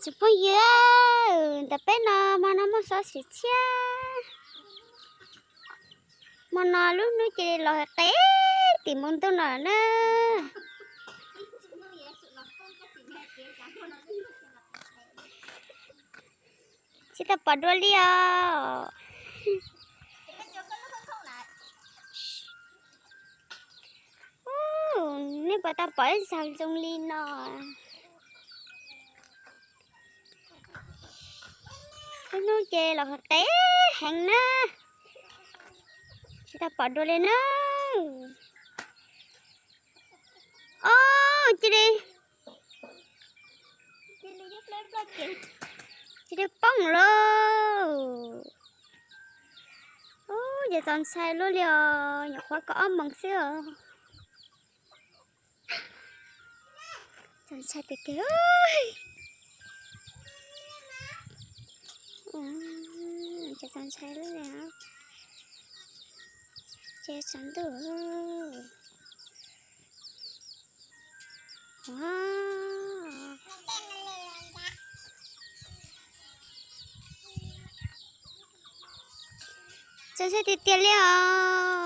Phooj ywg, ntawm peb no hmo no muaj xov xwm tshiab. Hmo no lub hnub cia li los qe tim npoo ntuj no na. Tsis tau pom dua li os. Nej puas tau pom ib zaug zoo li no? Lub hnub ces los qe heev na, tsis tau pom dua li na. Os, cia li, cia li poob lauj. Ub, ces txaus ntshai luaj li os, nyuam qhuav kaum ob moos xwb os. Txaus ntshai tiag tiag. Ces txaus ntshai lawm, ces tshav ntuj. Txaus ntshai tiag tiag li os.